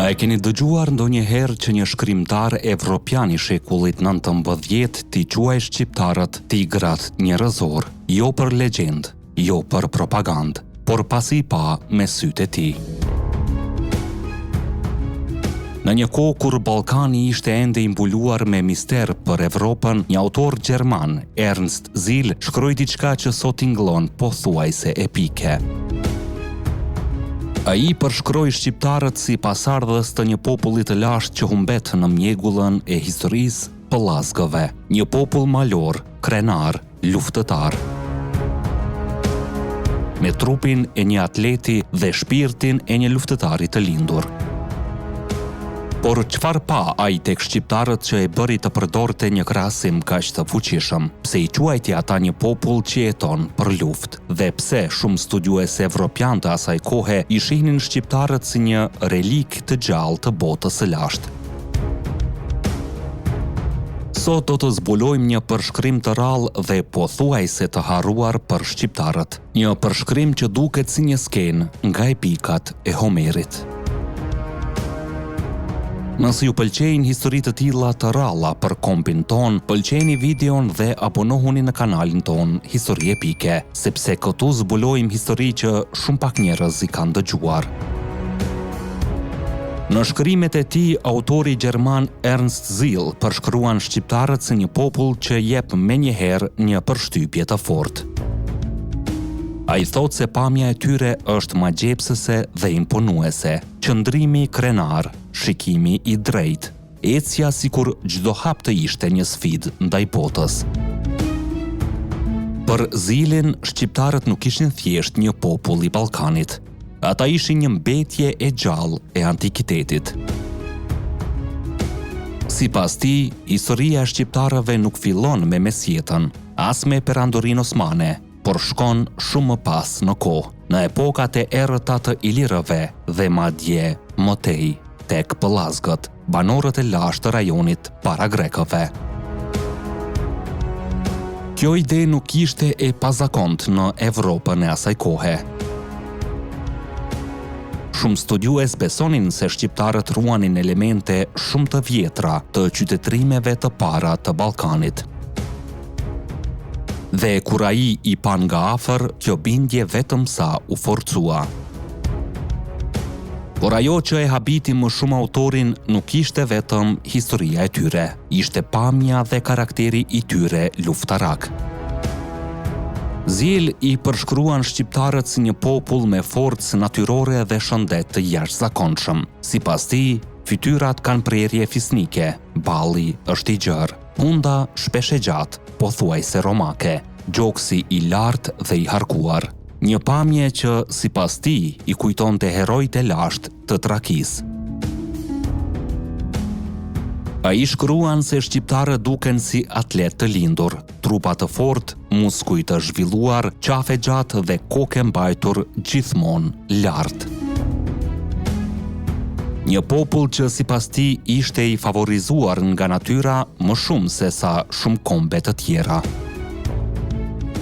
A e keni dëgjuar ndonjëherë që një shkrimtar evropian i shekullit 19 t'i quajë shqiptarët tigrat njerëzorë, jo për legjendë, jo për propagandë, por pasi i pa me sytë e tij. Në një kohë kur Ballkani ishte ende i mbuluar me mister për Evropën, një autor gjerman, Ernst Ziel, shkroi diçka që sot tingëllon pothuajse epike. Ai përshkroi shqiptarët si pasardhës të një populli të lashtë që humbet në mjegullën e historisë Pellazgëve, një popull malor, krenar, luftëtar. Me trupin e një atleti dhe shpirtin e një luftëtari të lindur. Por çfarë pa ai tek shqiptarët që e bëri të përdorte një krahasim kaq të fuqishëm? Pse i quajti ata një popull që jeton për luftë? Dhe pse shumë studiues evropianë të asaj kohe i shihnin shqiptarët si një relikë të gjallë të botës së lashtë? Sot do të zbulojmë një përshkrim të rrallë dhe pothuajse të harruar për shqiptarët. Një përshkrim që duket si një skenë nga epikat e Homerit. Nëse ju pëlqejnë histori të tilla të rralla për kombin tonë, pëlqeni videon dhe abonohuni në kanalin tonë Histori Epike, sepse këtu zbulojmë histori që shumë pak njerëz i kanë dëgjuar. Në shkrimet e tij, autori gjerman Ernst Ziel përshkruan shqiptarët si një popull që jep menjëherë një përshtypje të fortë. Ai thotë se pamja e tyre është magjepsëse dhe imponuese, qëndrimi krenar, shikimi i drejtë, ecja sikur çdo hap të ishte një sfidë ndaj botës. Për Zielin, shqiptarët nuk ishin thjesht një popull i Ballkanit. Ata ishin një mbetje e gjallë e antikitetit. Sipas tij, historia e shqiptarëve nuk fillon me mesjetën, as me Perandorinë Osmane, por shkon shumë më pas në kohë, në epokat e errëta të ilirëve dhe madje më tej, tek Pellazgët, banorët e lashtë të rajonit para grekëve. Kjo ide nuk ishte e pazakontë në Evropën e asaj kohe. Shumë studiues besonin se shqiptarët ruanin elemente shumë të vjetra të qytetërimeve të para të Ballkanit. Dhe kur ai i pa nga afër, kjo bindje vetëm sa u forcua. Por ajo që e habiti më shumë autorin nuk ishte vetëm historia e tyre, ishte pamja dhe karakteri i tyre luftarak. Ziel i përshkruan shqiptarët si një popull me forcë natyrore dhe shëndet të jashtëzakonshëm. Sipas tij, fytyrat kanë prerje fisnike, balli është i gjerë, hunda shpesh e gjatë, pothuajse romake, gjoksi i lartë dhe i harkuar. Një pamje që, sipas tij, i kujtonte heronjtë e lashtë të Trakisë. Ai shkruan se shqiptarët duken si atletë të lindur, trupa të fortë, muskuj të zhvilluar, qafë e gjatë dhe kokë e mbajtur gjithmonë lart. Një popull që sipas tij ishte i favorizuar nga natyra më shumë sesa shumë kombe të tjera.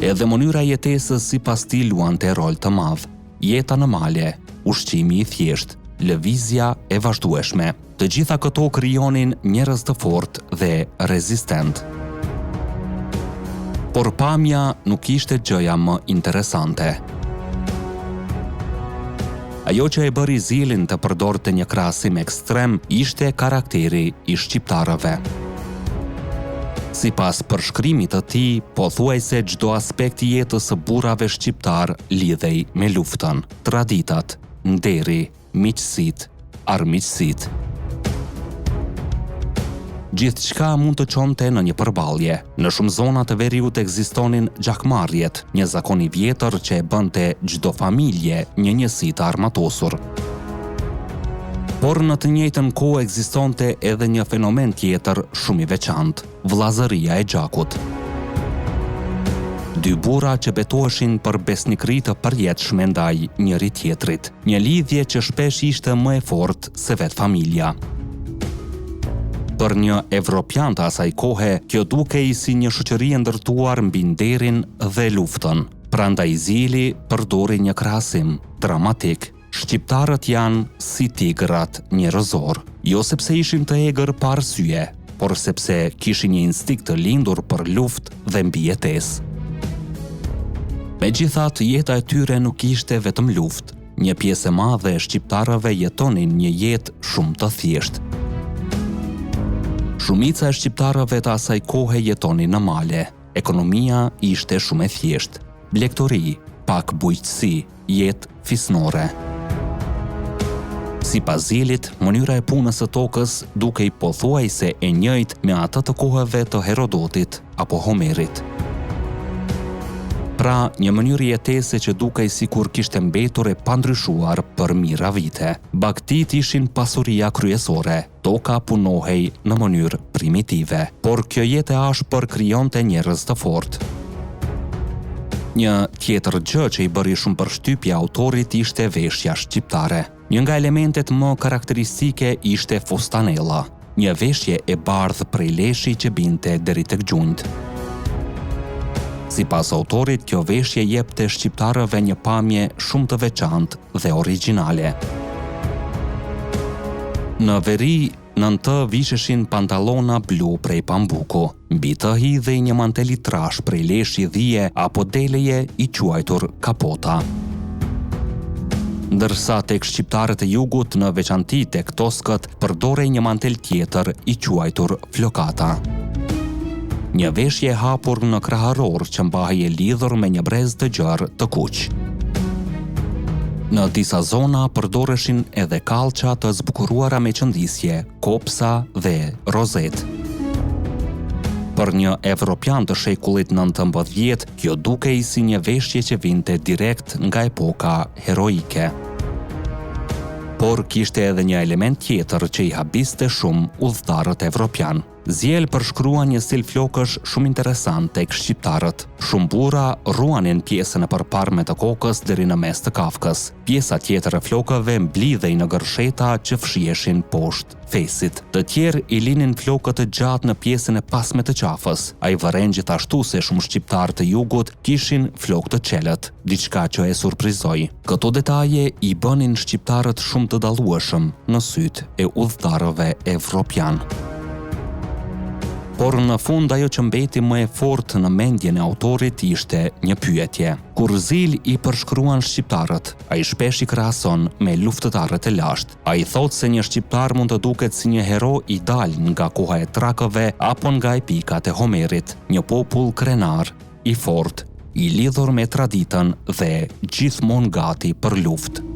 Edhe mënyra e jetesës sipas tij luante rol të madh. Jeta në male, ushqimi i thjeshtë, lëvizja e vazhdueshme, të gjitha këto krijonin njerëz të fortë dhe rezistentë. Por pamja nuk ishte gjëja më interesante. Ajo që e bëri Zielin të përdorte një krahasim ekstrem ishte karakteri i shqiptarëve. Sipas përshkrimit të tij, pothuajse çdo aspekt i jetës së burrave shqiptarë lidhej me luftën, traditat, nderi, miqësitë, armiqësitë. Gjithçka mund të çonte në një përballje. Në shumë zona të veriut ekzistonin gjakmarrjet, një zakon i vjetër që e bënte çdo familje një njësi të armatosur. Por në të njëjtën kohë ekzistonte edhe një fenomen tjetër shumë i veçantë, vëllazëria e gjakut. Dy burra që betoheshin për besnikëri të përjetshme ndaj njëri-tjetrit. Një lidhje që shpesh ishte më e fortë se vetë familja. Për një evropian të asaj kohe, kjo dukej si një shoqëri e ndërtuar mbi nderin dhe luftën. Prandaj Zieli përdori një krahasim dramatik. Shqiptarët janë si tigrat njerëzorë, jo sepse ishin të egër pa arsye, por sepse kishin një instinkt të lindur për luftë dhe mbijetesë. Megjithatë, jeta e tyre nuk ishte vetëm luftë. Një pjesë e madhe e shqiptarëve jetonin një jetë shumë të thjeshtë. Shumica e shqiptarëve të asaj kohe jetonin në male. Ekonomia ishte shumë e thjeshtë. Blegtori, pak bujqësi, jetë fisnore. Sipas Zielit, mënyra e punës së tokës dukej pothuajse e njëjtë me atë të kohëve të Herodotit apo Homerit. Pra, një mënyrë jetese që dukej sikur kishte mbetur e pandryshuar për mijëra vite. Bagëtitë ishin pasuria kryesore. Toka punohej në mënyrë primitive, por kjo jetë e ashpër krijonte njerëz të fortë. Një tjetër gjë që i bëri shumë përshtypje autorit ishte veshja shqiptare. Një nga elementet më karakteristike ishte fustanella, një veshje e bardhë prej leshi që binte deri tek gjunjtë. Sipas autorit, kjo veshje jepte shqiptarëve një pamje shumë të veçantë dhe origjinale. Në veri, nën të visheshin pantallona blu prej pambuku. Mbi të hidhej një mantel i trashë prej leshi dhie apo deleje i quajtur kapota. Ndërsa tek shqiptarët e jugut, në veçanti tek toskët, përdorej një mantel tjetër i quajtur flokata. Një veshje e hapur në kraharor që mbahej e lidhur me një brez të gjerë të kuq. Në disa zona përdoreshin edhe kallça të zbukuruara me qëndisje, kopsa dhe rozetë. Për një evropian të shekullit 19, kjo dukej si një veshje që vinte direkt nga epoka heroike. Por kishte edhe një element tjetër që i habiste shumë udhëtarët evropianë. Ziel përshkruan një stil flokësh shumë interesant tek shqiptarët. Shumë burra rruanin pjesën e përparme të kokës deri në mes të kafkës. Pjesa tjetër e flokëve mblidhej në gërsheta që fshiheshin poshtë fesit. Të tjerë i linin flokët të gjatë në pjesën e pasme të qafës. Ai vëren gjithashtu se shumë shqiptarë të jugut kishin flokë të çelët. diçka që e surprizoi. Këto detaje i bënin shqiptarët shumë të dallueshëm në sytë e udhëtarëve evropianë. Por në fund ajo që mbeti më e fortë në mendjen e autorit ishte një pyetje. Kur Ziel i përshkruan shqiptarët, ai shpesh i krahason me luftëtarët e lashtë. Ai thotë se një shqiptar mund të duket si një hero i dalë nga koha e trakëve apo nga epikat e Homerit, një popull krenar, i fortë, i lidhur me traditën dhe gjithmonë gati për luftë.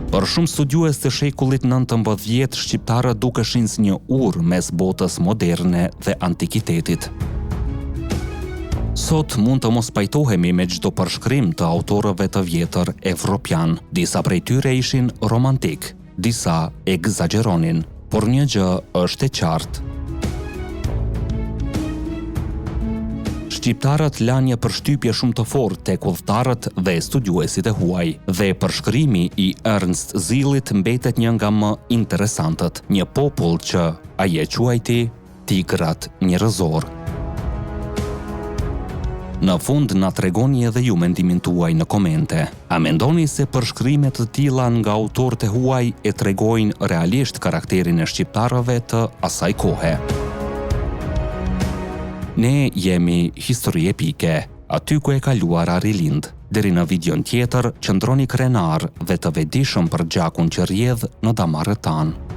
Për shumë studiues të shekullit 19, shqiptarët dukeshin si një urë mes botës moderne dhe antikitetit. Sot mund të mos pajtohemi me çdo përshkrim të autorëve të vjetër evropianë. Disa prej tyre ishin romantikë, Disa ekzagjeronin, por një gjë është e qartë. Shqiptarët lanë një përshtypje shumë të fortë tek udhëtarët dhe studiuesit e huaj, dhe përshkrimi i Ernst Zielit mbetet një nga më interesantët, një popull që ai e quajti Tigrat njerëzorë. Në fund na tregoni edhe ju mendimin tuaj në komente. A mendoni se përshkrime të tilla nga autorët e huaj e tregojnë realisht karakterin e shqiptarëve të asaj kohe? Ne jemi histori epike, aty ku e kaluara rilind. Deri në videon tjetër, qëndroni krenarë dhe të vetëdijshëm për gjakun që rrjedh në damarët tanë.